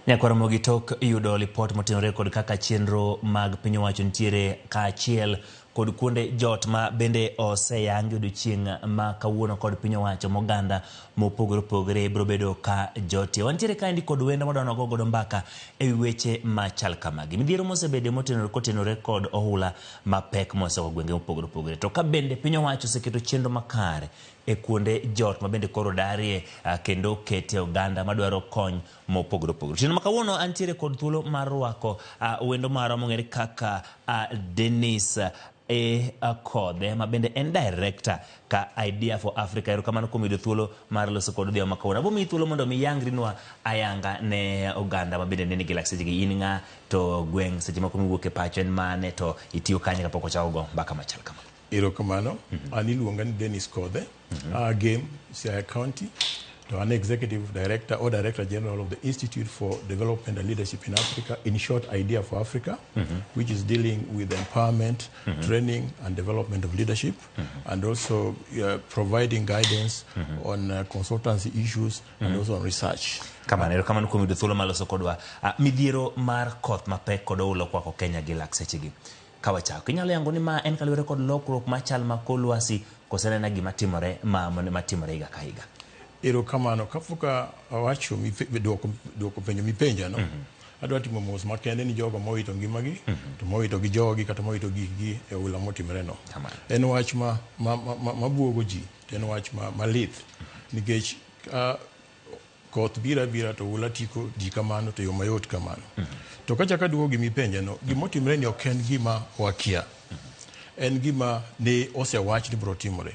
Nyakwar Ramogi tok yudo lipot motenore kod kaka chenro mag piny owacho nitiere kaachiel kod kuonde jot ma bende oseyangi odiochieng' ma kawuono kod piny owacho moganda mopogore opogore biro bedo ka jotie. Wantiere kaendi kod wendo madwa nogo godo mbaka e wi weche machal kamagi. Midhiero mosebede motenore kotenore kod ohula mapek moseko gwenge mopogore opogore. To ka bende piny owacho oseketo chenro makare e kuonde jot ma bende koro darie kendo okete oganda madwaro kony mopogore opogore. Otieno ma kawuono antiere kod thuolo mar rwako wendo marwa mong'ere kaka Dennis A. Kodhe ma bende en director ka Idea for Africa. Erokamano kuom yudo thuolo mar loso kod odhiambo ma kawuono. Abo miyi thuolo mondo mi iyangrinwa ayanga ne oganda ma bende neni gi lak sechegi. In ng'a to gweng' seche moko miwuok e pacho en mane to itiyo kanye kapok wachako go mbaka machal kama. Erokamano. An iluonga ni Dennis Kodhe. Aa Gem, Siaya County. To an Executive Director or Director General of the Institute for Development and Leadership in Africa, in short, IDEA for Africa, which is dealing with empowerment, training and development of leadership, and also providing guidance on consultancy issues and also on research. Kamano, erokamano kuom yudo thuolo mar loso kodwa. Midhiero mar koth mapek kod oula okwako Kenya gi lak sechegi. Ka wachako, inyalo yango ni ma en kaluwore kod lokruok mar chal ma kor lwasi koso en aena gima timore ma matimore higa ka higa? Erokamano. Kapok awacho duoko, duoko penjo mipenjano, adwa timo mos makende ni jogo mowito ngimagi, to mowito gi jogi kata mowito gikgi e oula motimoreno. Kamano. En wach ma, ma, ma, ma, mabuogo ji, to en wach ma, malith nikech koth biro abira to oula tiko ji kamano to e yo mayot kamano. To kachako aduogo gima ipenjano, gima otimre ni ok en gima wakia. En gima ne osewach ni biro timore.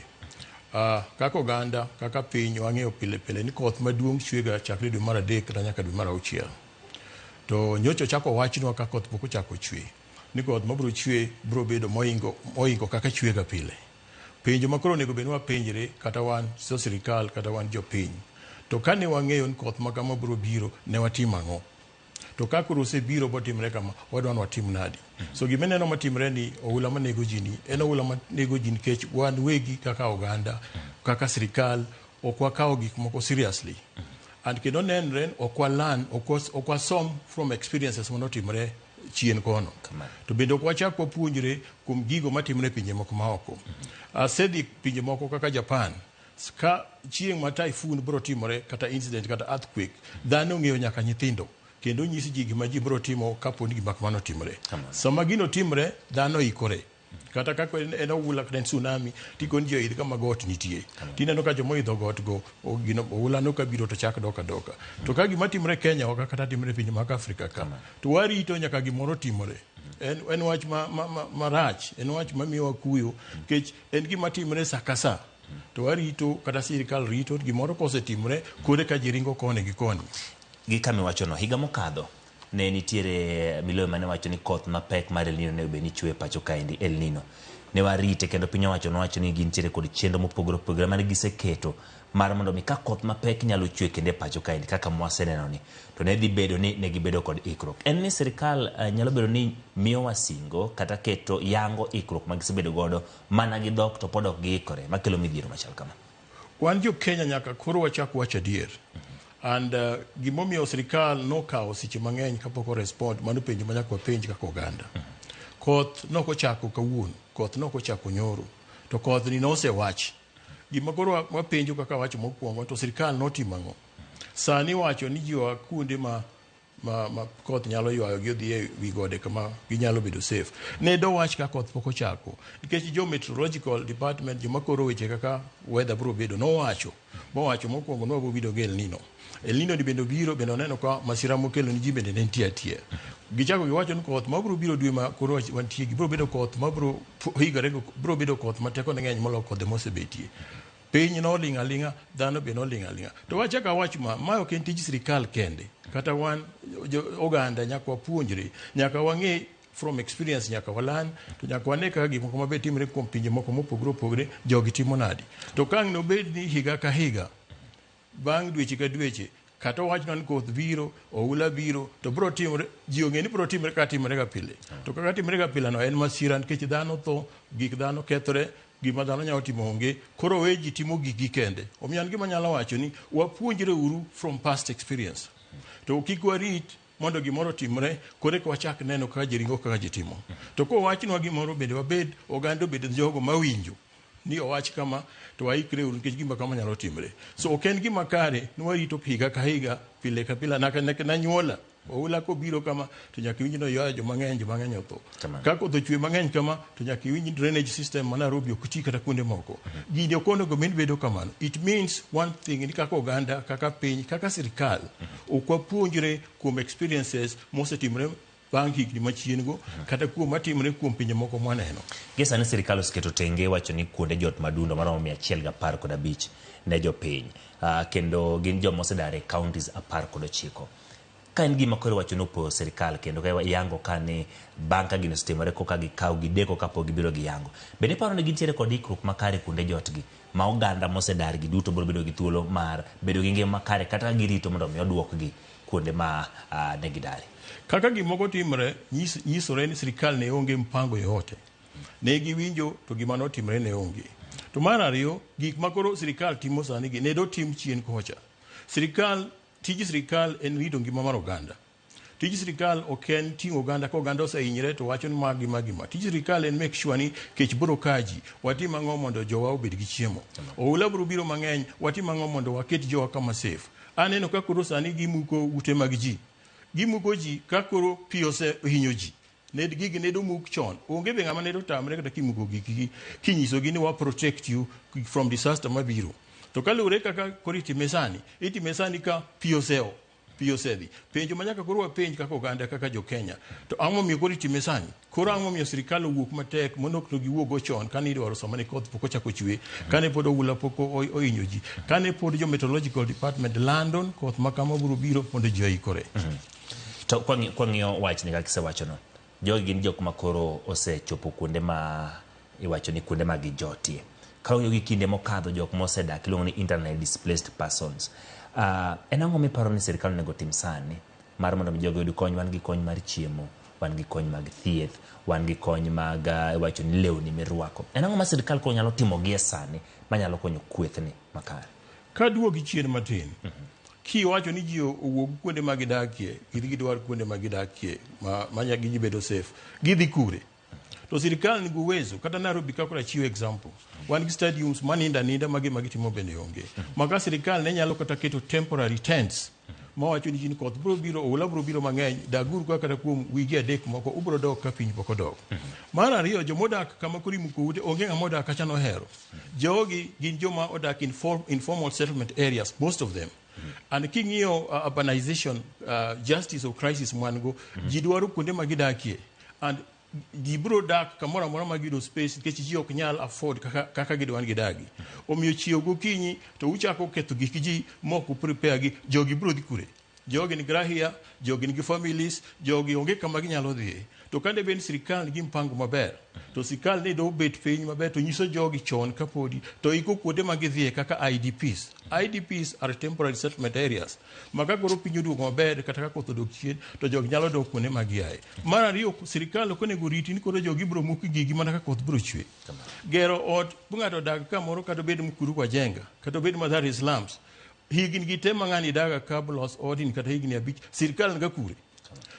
Kaka oganda, kaka piny wang'eyo pile pile ni koth maduong' chwega chakre dwe mar adek kata nyaka dwe mar auchiel. To nyocha ochako wachnwa ka koth pok ochako chwe ni koth mabiro chwe biro bedo moingo, moingo kaka chwega pile. Penjo ma koro onego bed ni wapenjre kata wan jo sirikal kata wan jopiny, to kane wang'eyo ni koth ma kama biro biro, ne watimo ang'o? To ka koro osebiro botimre kama, wadwa ni watim nadi? So gima ineno matimre ni oula manego ji ni, en oula manego ji nikech wan wegi kaka oganda, kaka sirikal, ok wakawo gik moko seriously. And kendo nenre ok wa learn, ok wasom from experiences manotimre chien kono. To bende ok wachak wapuonjre kuom gigo matimre e pinje moko maoko. Asedhi pinje moko kaka Japan, ka chieng' ma typhoon biro timore kata incident kata earthquake, dhano ong'eyo nyaka nyithindo kendo nyis ji gima ji biro timo kapo ni gima kamano otimore. Sama gino timre, dhano ikore. Kata kaka en oula kata en tsunami, tikoni ji oidh kama got nitie. Tineno ka joma oidho got go, gino oula no kabiro to chak dok adoka. To ka gima timre Kenya wa kata timre e pinje mag Afrika ka, to warito nyaka gimoro timore. En wach marach, en wach mamiyowa kuyo, nikech en gima timre sa ka sa. To warito kata sirikal rito gimoro kosetimore, koro eka ji ringo koni gi koni. Gi kama iwachono, higa mokadho ne nitiere miloyo mane wacho ni koth mapek mar El Nino ne obed ni chwe e pacho kaendi, El Nino. Ne warite kendo piny owacho nowacho ni gintiere kod chenro mopogore opogore mane giseketo mar mondo mi ka koth mapek nyalo chwe kendo e pacho kaendi kaka mwaseneno ni to ne dhi bedo ni ne gibedo kod ikruok. En ni sirikal nyalo bedo ni miyowa singo kata keto yango ikruok ma gisebedo godo mana gi dhok to pod ok giikore makelo midhiero machal kama. Wan jo Kenya nyaka koro wachak wacho adier. And gimomiyo sirikal nokawo seche mang'eny kapok o respond, mano penjo ma nyaka wapenj kaka oganda. Koth nokochako kawuono, koth nokochako nyoro, to koth ni nosewach. Gima koro wapenjo kaka wacho mokwongo, to sirikal notimo ang'o? Sani wacho ni ji oa kuonde ma koth nyalo ywayo gi odhi e wi gode kama ginyalo bedo safe. Ne dowach ka koth pok ochako. Nikech jo meteorological department, joma koro weche kaka weather biro bedo, nowacho. Mowacho mokwongo ni wabiro bedo gi El Nino. El Nino ni bende obiro, bende oneno ka masira mokelo ni ji bende ne nitie atie. Gichako giwacho ni koth mabiro biro dwe ma koro wantie gi biro bedo koth mabiro higore, biro bedo koth ma tekone ng'eny moloyo kodhe mosebetie. Piny noling' aling'a, dhano be noling' aling'a. To wachak awach ma, ma ok en tij sirikal kende. Kata wan jo, oganda nyaka wapuonjre, nyaka wang'e from experience, nyaka walan, to nyaka wane kaka gik moko mabe timre kuom pinje moko mopogore opogore, jogi timo nadi. To ka ang' nobed ni higa ka higa, bang' dweche ka dweche, kata owachnwa ni koth biro, oula biro, to biro timore, ji ong'e ni biro timore kaka timore ga pile. To kaka timore ga pile no en masira nikech dhano tho, gik dhano kethore, gima dhano nyalo timo onge, koro we ji timo gikgi kende. Omiyo an gima anyalo wacho ni wapuonjre uru from past experience. To kik warit mondo gimoro otimre koro eka wachak neno kaka ji ringo kaka ji timo. To kowachnwa gimoro bende wabed oganda obed jogo mawinjo ni owach kama to waikre uru nikech gima kama nyalo timre. So ok en gima kare ni warito higa ka higa, pile ka pile nyaka nanyuola. Oula kobiro kama to nyaka iwinj ni oywayo joma ng'eny, joma ng'eny otho. Ka koth ochwe mang'eny kama to nyaka iwinj ni drainage system ma Nairobi ok ti kata kuonde moko. Gini ok onego bed ni bedo kamano. It means one thing ni kaka oganda, kaka piny, kaka sirkal ok wapuonjre kuom experiences mosetimre bang' higni machien go kata kuom matimre kuom pinje moko mwaneno. Gie sani sirkal oseketo tenge wacho ni kuonde jot madundo maromo 115 ne jopiny kendo gin joma osedar e counties 19. Ka en gima koro iwacho ni opoyo sirkal kendo ka iyango ka ni bang' ka gini osetimore koka gikawo gideko kapok gibiro giyango. Bende iparo ni gintiere kod ikruok makare kuonde jotgi ma oganda mosedar gi duto biro bedo gi thuolo mar bedo gi ngima makare kata ka girito mondo mi oduokgi kuonde ma ne gidare? Kaka gimoko timre, nyisore ni sirkal ne onge mpango yoyote. Ne giwinjo to gima notimre ne onge. To mar ariyo, gik ma koro sirkal timo sani gi ne dotim chien kocha. Sirkal, tij sirkal en rito ngima mar oganda. Tij sirkal ok en ting'o oganda ka oganda osehinyre to wacho ni ma gi ma gi ma. Tij sirkal en make sure ni kech biro ka ji. Watim ang'o mondo jowa obed gi chiemo. Oula biro biro mang'eny, watim ang'o mondo waket jowa kama safe. Aneno ka koro sani gimuko ute mag ji. Gimuko ji ka koro pi osehinyo ji. Ned gigi ne domuk chon. Onge be ng'ama ne dotamre kata kimuko gikgi kinyisogi ni wa protect you from disaster mabiro. To kaluwore kaka koro itime sani, itime sani ka pi oseo, pi osedhi. Penjo ma nyaka koro wapenj kaka oganda kaka jo Kenya, to ang'o momiyo koro itime sani? Koro ang'o momiyo sirkal owuok matek mondo ok giwuog chon kane idwaro sama ne koth pok ochako chwe, kane pod oula pok ohinyo ji, kane pod jo meteorological department lando ni koth ma kama biro biro mondo ji oikore. To kwang'iyo wachni kaka isewachono, jogi gin jok ma koro osechopo kuonde ma iwacho ni kuonde ma gijotie. Ka wang'iyo gi kinde mokadho jok mosedak iluongo ni internally displaced persons. En ang'o miparo ni sirkal onego otim sani mar mondo mi jogi oyud kony? Wan gi kony mar chiemo, wan gi kony mag thieth, wan gi kony mag iwacho ni lewni mirwako. En ang'o ma sirkal koro nyalo timo gie sani manyalo konyo kwethni makare? Kaduogi chien matin, kiwacho ni ji owuog kuonde ma gidakie, gidhi gidwar kuonde ma gidakie ma gi bedo safe, gidhi kure? To sirkal nigi uwezo, kata Nairobi ka koro achiwo example, wan gi stadiums manindo aninda ma gima gitimo bende onge. Ma ka sirkal ne nyalo kata keto temporary tents mawacho ni ji ni koth biro biro, oula biro biro mang'eny, daguru ka kata kuom wige adek moko, ubiro dok ka piny pok odok. Mar ariyo, jomodak kama koro imuko ute, onge ng'ama odak kacha nohero. Jogi gin joma odak in informal settlement areas, most of them. And king'iyo urbanization, justice of crisis mwan go, ji dwaro kuonde ma gidakie. And ji biro dak kamoro amora ma giyudo space nikech ji ok nyal afford kaka gidwa ni gidagi. Omiyo chiew gokinyi to uchako ketho gik ji mok uprepare gi, jogi biro dhi kure? Jogi nigi rahia, jogi nigi families, jogi onge kama ginyalo dhiye. To kane bed ni sirkal nigi mpango maber, to sirkal ne do bet piny maber to nyiso jogi chon kapodi to iko kuonde ma gidhiye kaka IDPs. IDPs are temporary settlement areas. Ma ka koro piny oduogo maber kata ka koth odok chien to jogi nyalo dok kuonde ma giaye. Mar ariyo, sirkal ok onego riti ni koro jogi biro muk gigi mana ka koth biro chwe. Gero ot, bu ng'ato odag kamoro kata obed Mukuru kwa Jenga, kata obed Mathare slums, higni gi te ma ng'ani daga ka los odni kata higni 5, sirkal niga kure?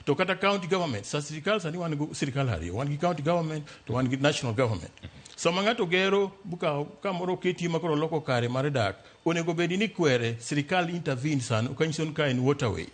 To kata county government, sa sirkal sani wan go sirkal ariyo, wan gi county government to wan gi national government. Sama ng'ato gero buka kamoro oketie ma koro loko kare mar dak, onego bed ni kwere sirkal intervene sano kanyiso ni ka en waterway.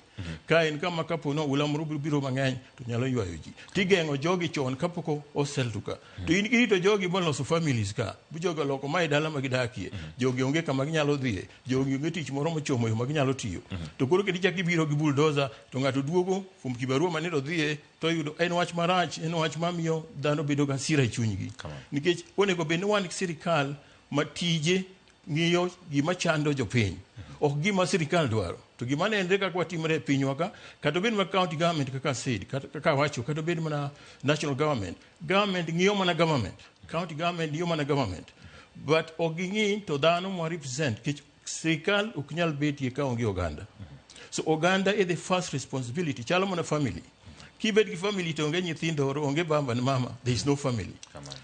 Ka en kama kapo ni oula moro biro mang'eny to nyalo ywayo ji. Tigeng'o jogi chon kapok osettle ka. To in irito jogi moloso families ka, bu jogi oloko mae dala ma gidakie, jogi onge kama ginyalo dhiye, jogi onge tich moro mochomo yo ma ginyalo tiyo. To koro kendo ichako ibiro gi bulldozer to ng'ato duogo kuom kibarua mane odhiye to oyudo en wach marach, en wach mamiyo dhano bedo gi hasira e chunygi. Nikech onego bed ni wan gi sirkal ma tije ng'iyo gima chando jopiny, ok gima sirkal dwaro. To gima nenre kaka watimre e pinywa ka, kata obed mana county government kaka said, kaka awacho, kata obed mana national government, government ng'iyo mana government, county government ng'iyo mana government. But ok ging'i to dhano mwa represent, nikech sirkal ok nyal betie ka onge oganda. So oganda is the first responsibility, chalo mana family. Kibet gi family to onge nyithindo, onge baba ni mama, there is no family.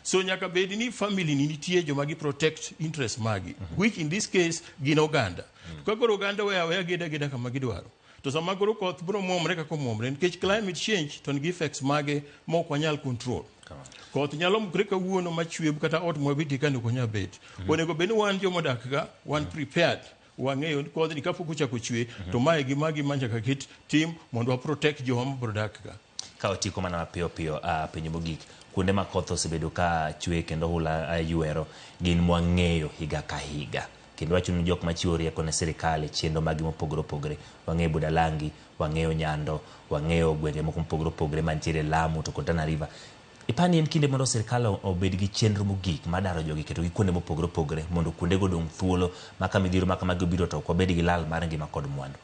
So nyaka bed ni family ni nitie joma gi protect interest magi, which in this case gin oganda. Ka koro oganda weya aweya geda geda kama gidwaro. To sama koro koth biro muomre kaka omuomre, nikech climate change to nigi effects mage ma ok wanyal control. Koth nyalo mukre kawuono machwe kata ot mwabetie ka ok wanyal bet. Onego bed ni wan jomodak ka, wan prepared. Wang'eyo ni kodhni kapok ochako chwe, to mae gi magi ma nyaka ket tim mondo wa protect joma biro dak ka. Ka otieko mana mapiyo piyo penjo mogik, kuonde ma koth osebedo ka chwe kendo ohula ywero gin mwang'eyo higa ka higa. Kendo wacho ni jok machiwo rieko ne sirikal e chenro magi mopogore opogore. Wang'eyo Budalangi, wang'eyo Nyando, wang'eyo gwenge moko mopogore opogore mantiere Lamu to kod Tana River. Ipani en kinde mondo sirikal obed gi chenro mogik mar daro jogi ketogi kuonde mopogore opogore mondo kuondego odong' thuolo ma ka midhiero ma kamagi obiro to ok wabed gi lal mar ngima kod mwandu.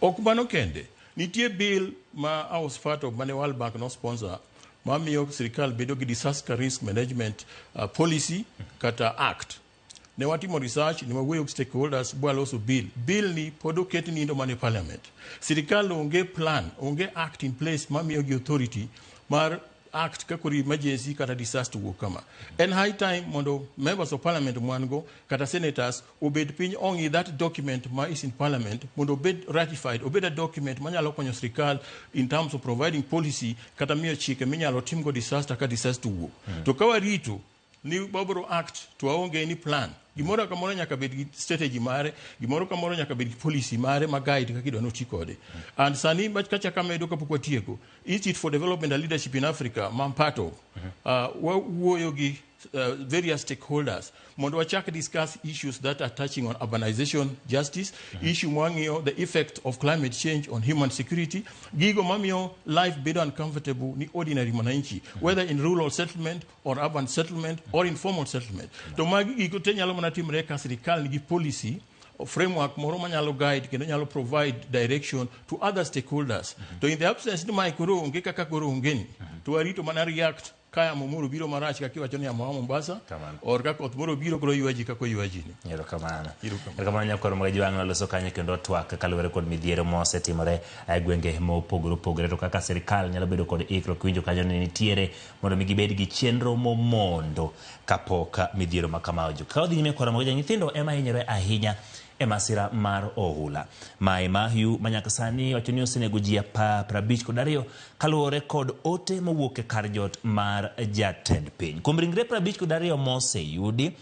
Ok mano kende, nitie bill ma I was part of mane World Bank no sponsor mamiyo sirikal bedo gi disaster risk management policy kata act. Ne watimo research, ne wawuoyo gi stakeholders, bwaloso bill. Bill ni pod oket nindo mana e parliament. Sirikal onge plan, onge act in place mamiyo gi authority mar act ka koro emergency kata disaster owuok kama. En high time mondo members of parliament mwan go kata senators obed piny ong'i that document ma is in parliament mondo obed ratified, obed a document manyalo konyo sirikal in terms of providing policy kata miyo chike minyalo timgo disaster ka disaster owuok. To ka warito ni wabro act to waonge any plan, gimoro kamoro nyaka bed gi strategy mare, gimoro kamoro nyaka bed gi policy mare ma guide kaka idwa noti kode. And sani kachako amedo kapok watieko, Institute for Development and Leadership in Africa ma I'm part of, wawuoyo gi various stakeholders mondo wachak discuss issues that are touching on urbanization justice, issue mwang'iyo the effect of climate change on human security, gigo mamiyo life bedo uncomfortable ni ordinary mwananchi, whether in rural settlement or urban settlement or informal settlement. To magi gigo te nyalo mana timre ka sirikal nigi policy framework moro manyalo guide kendo nyalo provide direction to other stakeholders. To in the absence ni mae koro onge kaka koro onge ni, to warito mana react ka yamo moro biro marach kaka iwacho ni yamo a Mombasa, Kamano. or ka koth moro biro koro ywa ji kaka oywa ji ni. Erokamano. Erokamano. Erokamano nyakwar Magaji wang' noloso kanyo kendo twak kaluwore kod midhiero mosetimore e gwenge mopogore opogore to kaka sirikal nyalo bedo kod ikruok winjo kanyo ni nitiere mondo mi gibed gi chenro momondo kapok midhiero ma kama ojuko. Ka wadhi nyime kwaro Magaji, nyithindo ema hinyore ahinya e masira mar ohula. Mai Mahiu manyaka sani wacho ni osenego ji 52 kaluwore kod ote mowuok e kar jot mar jatend piny. Kuom ringre 52 moseyudi,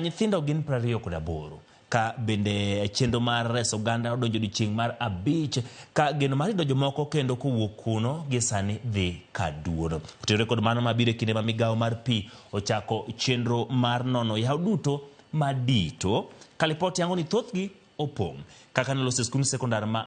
nyithindo gin 28. Ka bende chenro mar reso oganda odonjo odiochieng' mar 5 ka geno mar yudo jomoko kendo kowuok kuno gi sani dhi ka duono. Otenore kod mano mabiro e kinde ma migawo mar pi ochako chenro mar nono yawo duto madito ka lipot yango ni thothgi opong'. Kaka noloso e skund sekondar ma